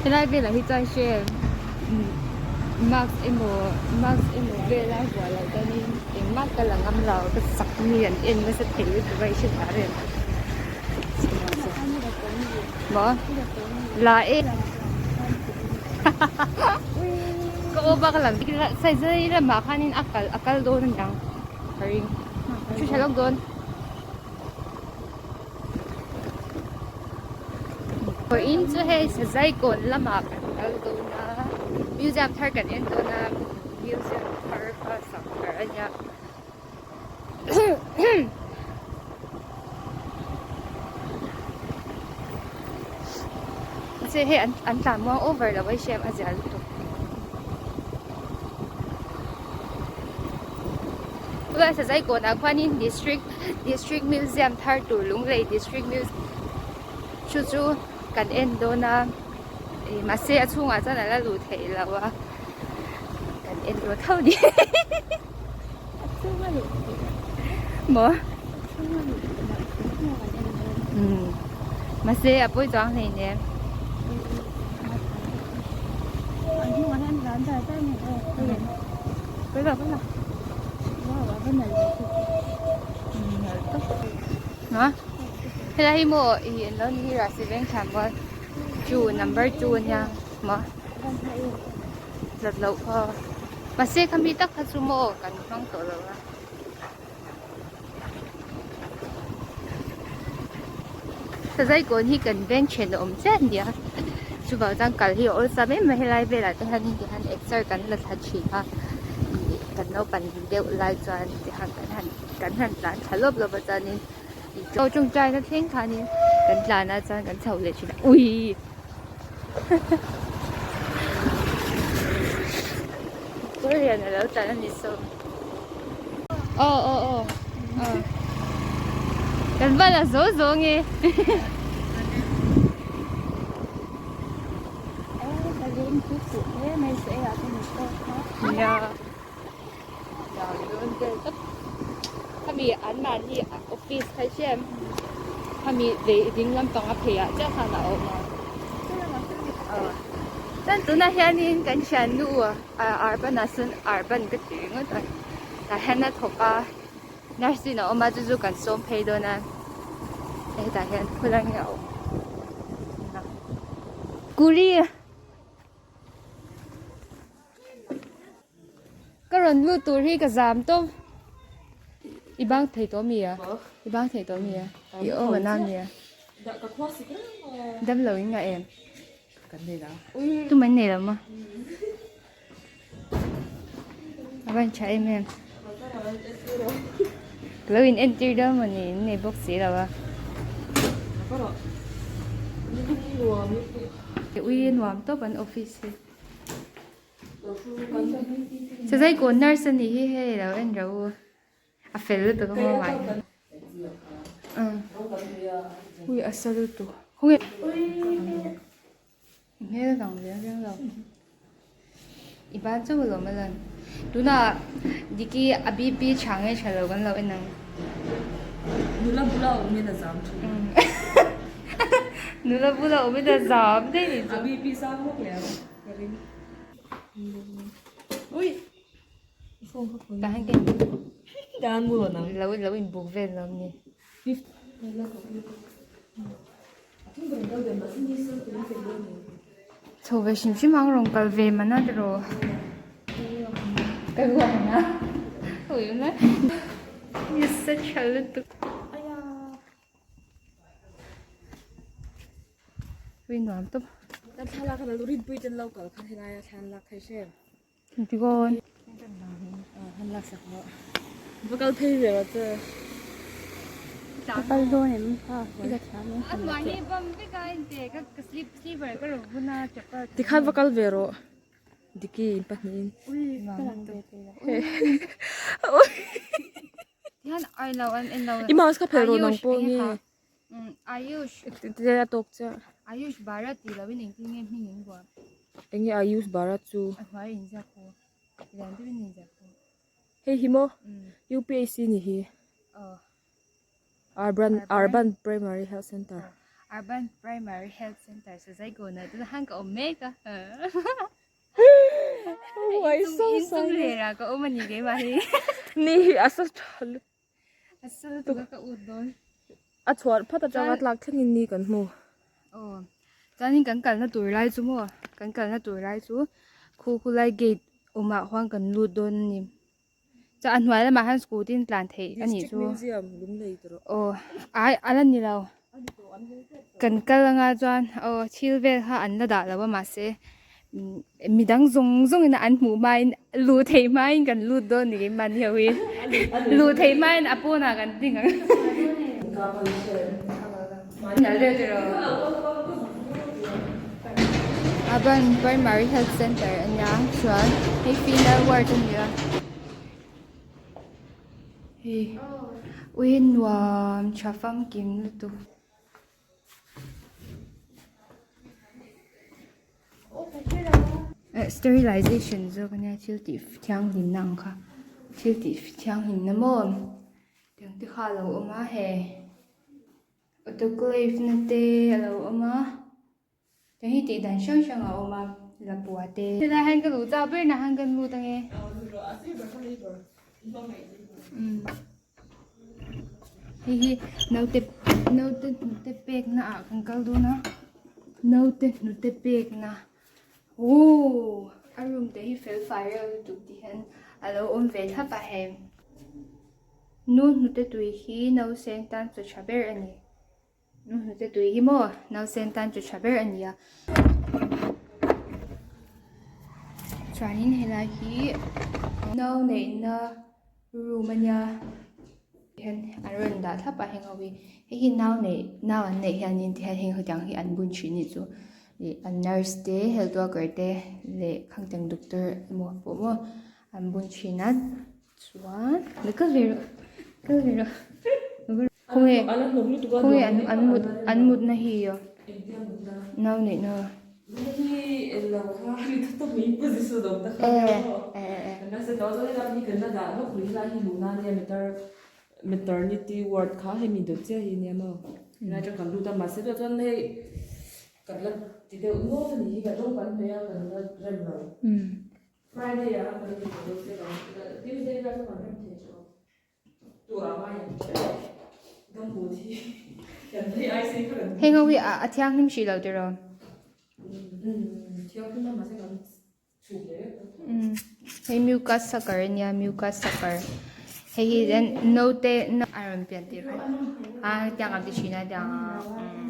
Helai velah hi chuan hre mask emaw mask emaw vela vuah loh chuanin engmah ka la ngam lo ka chak mi an en nasa thei lutuk a i hre ta reng maw la e ka aw bak lang saizai lamah khanin a kal a kal dawn a niang ka ring thu tha lawk dawn. Vawiin chu hei Sazai kawn lamah kan kal dawn a museum thar kan en dawn a museum thar kha sak thar a nia mahse hei an tlan muang over lo a hriat a zia lutuk. Tunah Sazai kawnah khuanin district district museum thar tur Lunglei district museum chu chu kan en dawn a ih mahse a chhungah chuan a la luh theih loh a kan en dawn tho ni maw umm mahse a pawi chuang hleinem. Helai hi maw ih an lo ni hi Rasi veng thlam maw chu number 2 ania maw zat loh kha mahse khami tak kha chu maw kan hmang tawh lo a. Sazai kawn hi kan veng then a awm chiah ania chuvang chuan kal hi a awlsam em mai helai velah te hian tihian exer kan la thla thin a ih kan naupan deuh lai chuan tihian kan han kan han tlan thla lawp lawp a chuanin aw tawngtaina thleng khanin kan tlan a chuan kan chho leh thin a uii Kawr lian a lo tlan a ni saw. Aw aw aw aw kan va la zo zo nge nia khami an mahni office kha hriat em khami vei ding lampang a phei ah chiah khan a awm a chuan tunah hianin kan thiannu urban ah sawn urban ka ti ringawt a tah hian a thawk a nurse in a awm a chu chu kan sawm phei dawn a hetah hian khawlai nge a awm kuri Ka rawn lut tur hi ka zam tawp. I bang thei tawh mi a? I bang thei tawh mi a? I awm a na mi a? Dam lo in nga em? Tumah in nei lo maw? A van tha em em. Ka lo in entir dawn mawni in nei bawk si lo a. Ui nuam tawp an office hi. Chazai kaw nurse a nih hi hei lo en rawh u a fel lutuk a maw mai ui a sa lutuk khawnge i hmel a dang reng reng lo i ban chauh alawm a lan tunah Diki a BP tha nge tha lo kan lo en ang. Nula bula awm in a zam thin. Nula bula awm in a zam daih ni chu. A BP sang bawk leh ang. Ka ring. Ui. Tah hian ka Dan mu lo nang. Lo lo in buk vel lo ni. Chho ve hrim hrim ang rawn kal ve man a tiraw. Ka ruang a. Ui na. Nisa tha lutuk. Ui nuam tawp. Kan thlalak a rinpui ten lo kal kha helai a thlan lak thei hrem. Tichuan. Han lak sak rawh. Va kal phei ve rawh che. Ka kal dawn em kha. I ka thiam em. A mahni bam vek a inte ka ka slip slipper ka rawn bun a chapal. Tikhan va kal ve rawh. Diki in pahnihin. Ui nuam tawp. Tihan ai lo an en lo. I mouse kha phel rawh nang pawh nge. Ayush. Te a tawk chiah. Ayush Bharat tih lovin engtin nge hming in buah. Enge Ayush Bharat chu? A hnuai in ziak ho. Lian deuhin in ziak ho. Hei hi maw? UPHC ni hi. Aw. Urban Urban Primary Health Center. Urban Primary Health Centre Sazaikawn ah chuan han ka awm mek a inchung ler ah ka awm a ni keimah hi. Ni hi a sa tha lutuk. A sa lutuk a ka ut dawn. A chhuah phat atanga tlak thlengin ni kan hmu. Aw chuanin kan kalna tur lai chu maw kan kalna tur lai chu khu khulai gate awmah khuan kan lut dawn a ni. Chuan a hnuai lamah hian scooty in tlan theih a nih chu. Aw ai a la ni lo. Kan kal anga chuan aw thil vel kha an la dah lo a mahse midang zawng zawng in an hmuh hmain luh theih hmain kan lut dawn ni keimahni ho hi. Luh theih hmain a pawnah kan ding ang. Urban Primary Health Centre a nia chuan hei female ward a ni a hei ui nuam tha famkim lutuk. Sterilization zawk a nia thil tih thianghlimna ang kha thil tih thianghlimna maw tiang te kha a lo awm a hei. Autoclave na te a lo awm a tiang hi tih dan hrang hrang a awm a lapua te. Helai hian ka luh chak ber na han kan lut ange. Hei hi naute naute hnute pek na ah kan kal dawn a naute hnute pek na aww a room te hi fel fai reuh lutuk ti hian a lo awm ve thlap a hei. Nu hnute tui hi nausen tan chaw tha ber a ni. Nu hnute tui hi maw nausen tan chaw tha ber a ni a. Chuanin helai hi nau neihna room a nia hian an rawn dah thlap a heng ho hi. Hei hi nau neih nau an neih hianin tihian heng ho tiang hi an bun thin a nih chu. Ih an nurse te health worker te leh khangtiang doctor emaw pawh maw an bun thin a. Chuan la kal ve rawh kal ve rawh khawnge khawnge an an mut an mutna hi aw nau neih na e e e Maternity ward kha hemi dawt chiah hi nia maw helai atang kan lut a mahse tunah chuan hei kan la ti deuh nual a nih hi kan rawng kan hmeh a kan la rem lo. Friday ah kan in hmu se kan Tuesday vel chu kan rem thei tawh tur ah ngai ang dam but hi kan phei ai sei kha kan Heng ho hi a thianghlim hrih lo tiraw? Umm thianghlim a mahse kan chhuk leh vek tawh. Umm hei mucus sucker a nia mucus sucker hei hi then naute a rawn pian tir a tiang ang ti thin a tiang umm.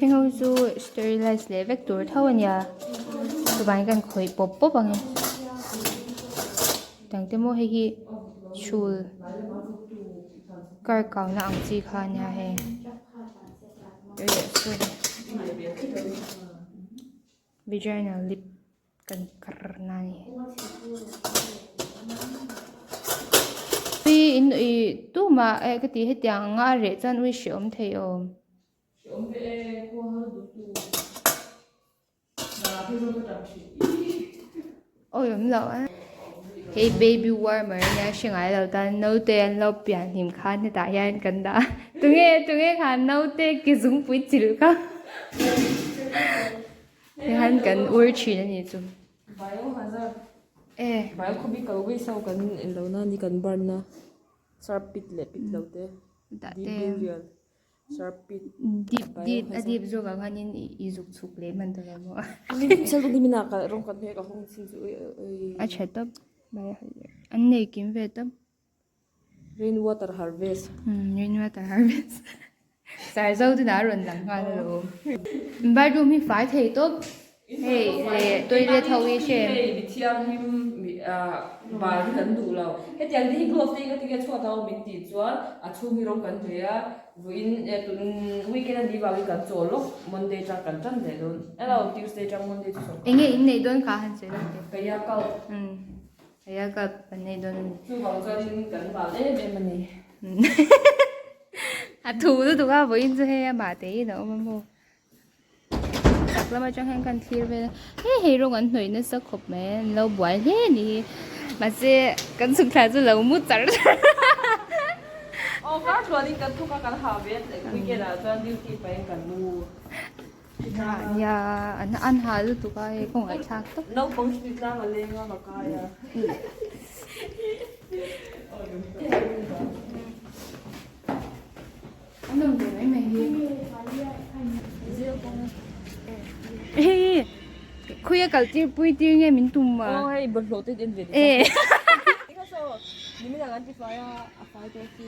Heng ho chu sterilize leh vek tur tho a nia chuvangin kan khawih pawp pawp ang e tiang te maw hei hi chhul kar kau na ang chi kha a nia hei vaginal lip. Kan kar na a ni. Ui in ui tumah eh ka ti hetiang anga a reh chuan ui hreawm thei awm. Hreawm ve e khua har duh tu. Nangah phei chuan ka tap thin. Awi awm loh a. Hei baby warmer ania hre ngai lo tan naute an lo pian hlim khan hetah hian kan dah a. Tunge tunge khan naute ke zungpui chilh kha. Tihian kan ur thin a nih chu. Biohazard e Biochemical waste ho kan en lo na ni kan burn na sharp pit leh pit lo te deep burial sharp pit deep deep a deep zawk ah khanin i zuk chhuk leh hman ta lo maw nimin ah rawng kan hmeh ka hawng chin chu a tha tawp biohazard an nei kim ve tawp. Rain water harvest. Rain water harvest. Sar zo chu dah rawn lang nghal alawm. Bathroom hi fai thei tawp. Hei leh toilet ho hi hre. Hei mi thianghlim mi bal hi kan duh lo. Hetiang te hi glove te hi ka ti nge chhuat a awm min tih chuan a chhung hi rawng kan hnawih a. Vawiin tun weekend a nih vangin kan chawl lawk Monday tang kan tan leh dawn. Elo Tuesday tang Monday chu sawrkar. Enge in neih dawn kha han sawi lawk teh. Kaya kal. Heia ka an nei dawn a ni. Chuvang chuanin kan val em em a ni. A thu lutuk a vawiin chu hei amah te in a awm a maw. Chak lam atang hian kan thlir vel a. Hei hei rawng an hnawih nasa khawp mai a an lo buai hle a ni hi. Mahse kan chhuk thla chu lo mu char char a. Aw kar chuanin kan thawk a kan ha ve a weekend ah chuan duty pahin kan mu. Nia an an ha lutuk a hei kawng thlak tawp. Naupang hri tlang a leng a va kai a. An awm ve mai mai hi. Hei khawi a kal tir pui tir nge min tum a. Aw hei bawlhhlawh te en ve ni.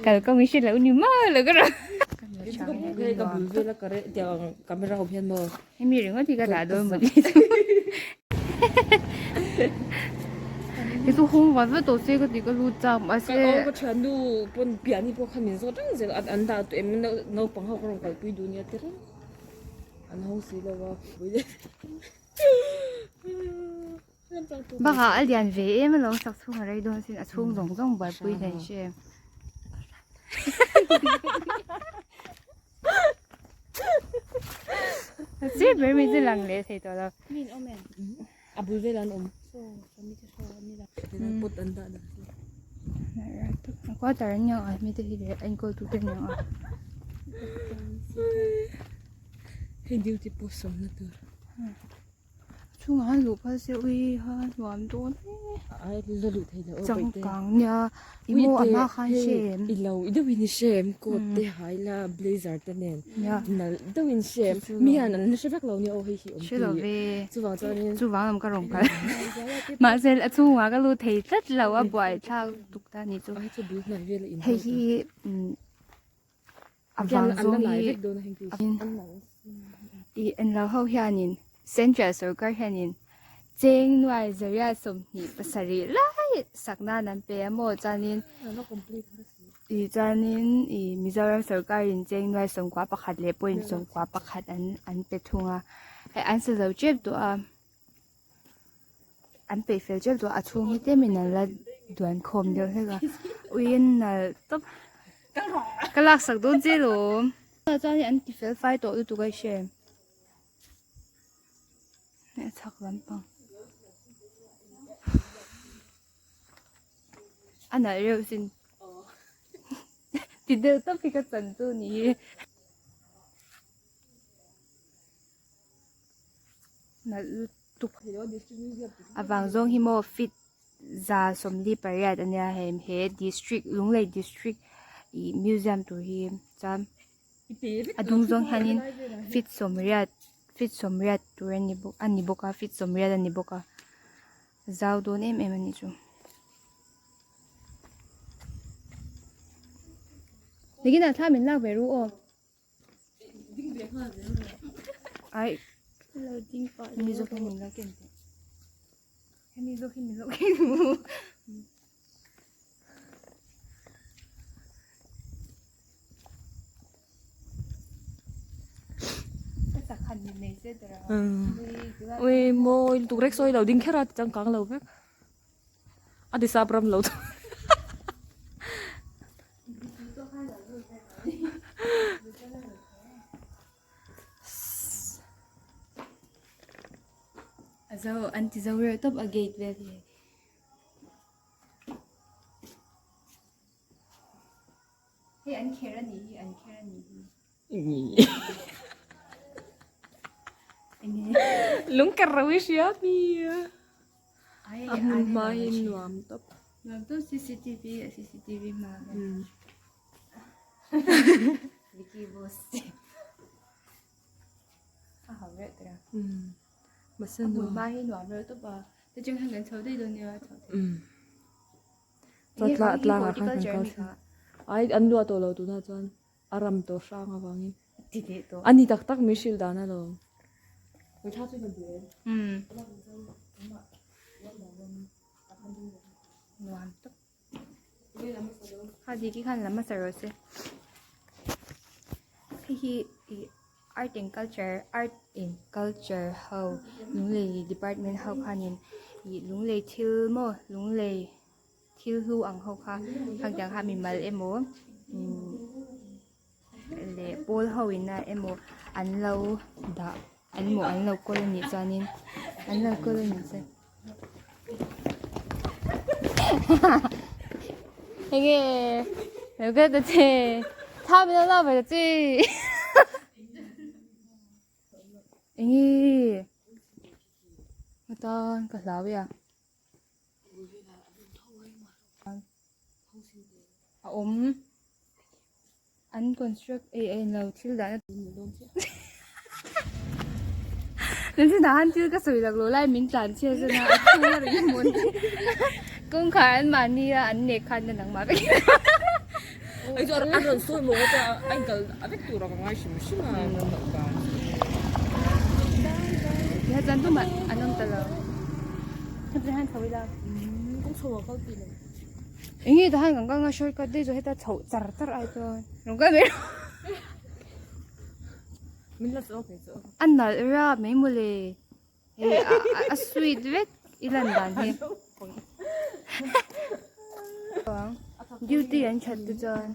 Kal kawng i hre lo ni maw lo ka rawn. Ka bul vel a ka reh tiang camera awm hian maw. Hemi ringawt hi ka dah dawn maw ni chu. Kei chu hawng vat vat tawh se ka ti ka lut chak mahse. Ka aw ka thiannu pawn piahni pawh khan min zawt reng zel a an dah tawh em naupang ho ka rawn kalpui duh nia ti reng an hawng si lo a. Bakah a lian ve em alawm sak chhung a rei dawn sin a chhung zawng zawng buaipui nen hre em. Sir ber mai chu lang leh thei tawh lo. A bul vel an awm. Pot an dah dah. A quarter an niang a mi te hi leh enkawl tu te niang a. Hei duty post sawmna tur. Chhungah han luh phal se ui ha nuam dawn e. Ai la luh thei lo aw paihte. Changkang nia i maw a hma khan hre em. I lo i deuhin i hre em coat te hai la blazer te nen nalh deuhin hre em mi hian an la hre vek lo nia aw hei hi awm Hre lo ve. Chuvang chuanin. Chuvang lam ka rawn kal. Mahse a chhungah ka lut thei tlat lo a buaithlak tuk ta ni chu. Ai chu bul hnai vel a in Hei hi A vang zawng hi ih en lo ho hianin central sorkar hianin cheng nuai zaria 27 lai sak nan an pe a maw chuanin ih chuanin ih Mizoram sorkarin cheng nuai 91 leh point 91 an an pe thung a hei an sa zo tep tawh a an peih fel tep tawh a a chhung hi tlemin an la duan khawm deuh hlek a uiin nalh tawp ka laksak dawn che lawm chuan an ti fel fai tawh lutuk a i hre a chhak lampang a nalh reuh sin ti deuh tawp hi ka chan chu ni hi. Nalh lutuk a vang zawng hi maw feet 148 a nia hei he district Lunglei district ih museum tur hi chuan a dung zawng hianin feet 80 feet 80 tur a ni bawk a ni bawk a feet 80 a ni bawk a zau dawn em em a nih chu. Nikinah thla min lak ve ru aw. Ai mi zawk hi min lo ken teh hemi zawk hi min lo ken Ui mawi lutuk rek sawi lo ding kher a ti changkang lo vek a ti sap ram lo A zo an ti zo reuh tawp a gate vel hi. Hei an kher a nih hi an kher a nih hi. Lung ker ro i hria mi. A hmun hma hi nuam tawp. Nuam tawp CCTV a CCTV hma. Vicky boss. A hau reuh tawh a. Mahse A hmun hma hi nuam reuh tawp a. Tichuan khan kan chho daih dawn nia chho thei. Chuan tlang tlangah khan kan kal thei. Ai an luah tawh lo tunah chuan a ram tawh hrang avangin. Ti leh tawh. A ni tak tak min hrilh dan alawm. Nuam tawp. Kha diki khan lam hmasa rawh se. Hei hi ih art and culture art and culture ho Lunglei department ho khanin ih Lunglei thil maw Lunglei thil hlu ang ho kha khang tiang kha mimal emaw umm leh pawl ho ina emaw an lo dah an maw an lo kawl anih chuanin an lo kawl anih chuan. Enge lo kal ta che tha min lo lak ve ta che enge atan ka hlau e a a awm an construct ei a inlo thil dahna Nanchina han thil ka sawi lak lo lai min tlan chhiat zan a a chhung a ring mawn kawngkhar an mahni a an nek khan na nangmah vek Ai chu a rawn sawi maw te a inkal a vek tur a ka ngai hrim hrim a an rawn loh dan Ti kha chuan tumah an awm ta lo Heti hian chho ila Kawng chho ah kal tih lo Enge tah hian kan kal nga shortcut daih zawh heta chhoh char char ai chuan rawn kal mai rawh. Min la chu okay chu. A nalh rap mai mawle hei a sweet vek i lan dan hi. Duty an that te chuan.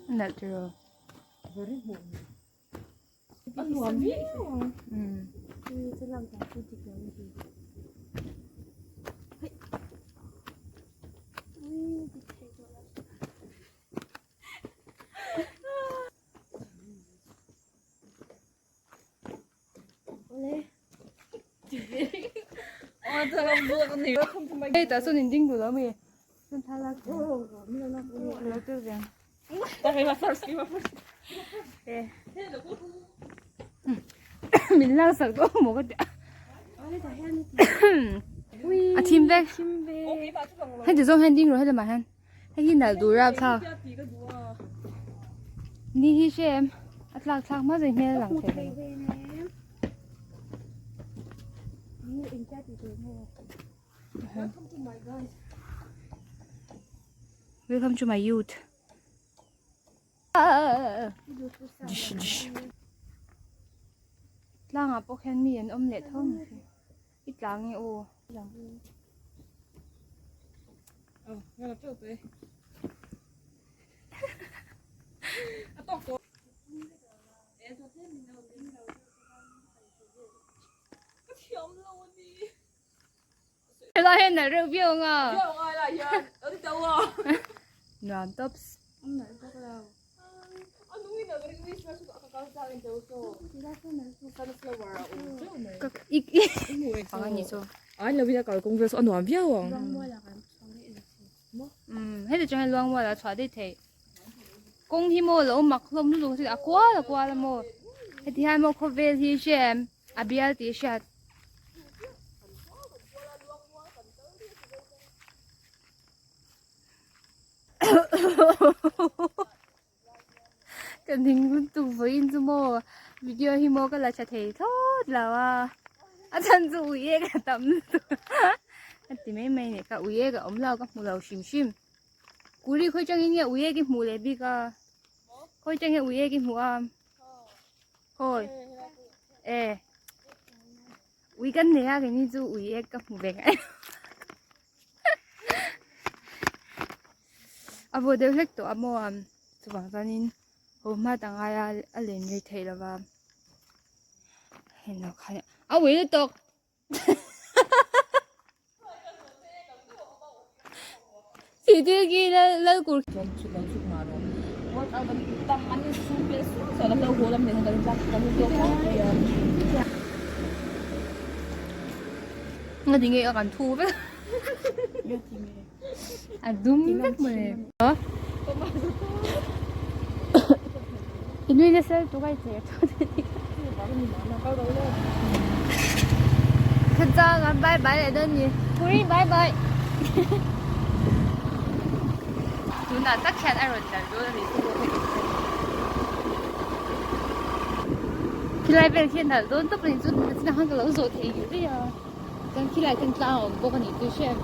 A nalh tiraw. A nuam viau ang. Hei tah sawn in ding duh lo ami? Chuan thlalak lo tel ve ang. Min lak sak dawn maw ka ti a. A thim vek. Heti zawng hian ding rawh helamah hian. Hei hi nalh duh rap thlak. Ni hi hre em? A tlak thlak hma zai hmel a lang thei lo. Welcome to my youth. Tlangah pawh khian mi an awm leh tho mai. I tla nge aw. Helai hian nalh reuh viau ang a. Nuam tawps. Heti chuan luangmual a chhuah daih theih kawng hi maw lo mak hlawm lutuk a kual a kual a maw heti hian maw khawvel hi hria em a bial tih hriat. Ka ning lutuk vawiin chu maw video hi maw ka la tha thei thlawt lo a a chhan chu ui e ka tam lutuk a ti mai mai nih kha ui e ka awm lo ka hmu lo hrim hrim kuri khawi tangin nge ui e ki hmuh leh bik a khawi tang nge ui e ki hmuh a khawi e ui kan nei a keini chu ui e ka hmu ve ngai A vaw deuh hlek tawh a maw a chuvang chuanin haw hma ta ngai a a len rei theih lova hei lo khan a ui lutuk thil khi lal kur Nga ti nge a kan thu vek a dum vek mawle i nui nasa lutuk a i che Khachang an bye bye leh dawn ni Puri bye bye Tunah tak hian a rawn dal dawn a ni chu pawh hei Khilai vel khi a nalh dawn tawp a ni chu nachinah khan ka lo zawh thei ngei daih a chuan khilai khian tlang a awm bawk a ni chu hriat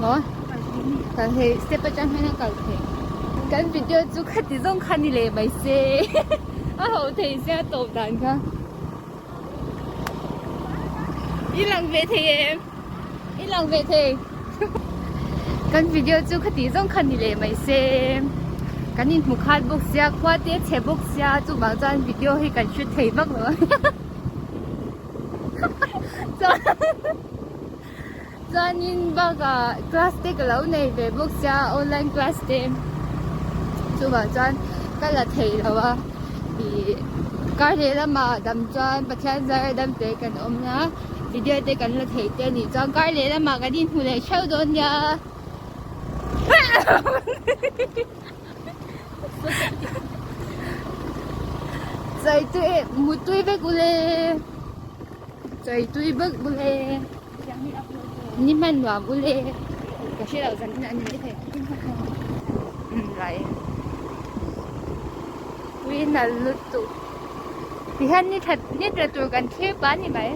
maw kal thei step atang hian a kal theih kan video chu khati zawng kha ni leh mai se a ho thei sia tawp dan kha i lang ve thei em i lang ve thei kan video chu khati zawng kha ni leh mai se kan inhmu khat bawk sia khua te a chhe bawk sia chuvang chuan video hi kan shoot thei vak lo a. Chuanin bakah class te ka lo nei ve bawk sia online class te chuvang chuan ka la thei lo a ih kar leh lamah dam chuan Pathian zar dam te kan awm a video te kan la thei te a nih chuan kar leh lamah kan inhmu leh theuh dawn nia. Chaitui mutui vek ule chaitui vek ule ni hman nuam ule ka hre loh zan in a ni maithei umm lai tui nal lutuk tihian ni that ni tla tur kan thlir pah a ni mai.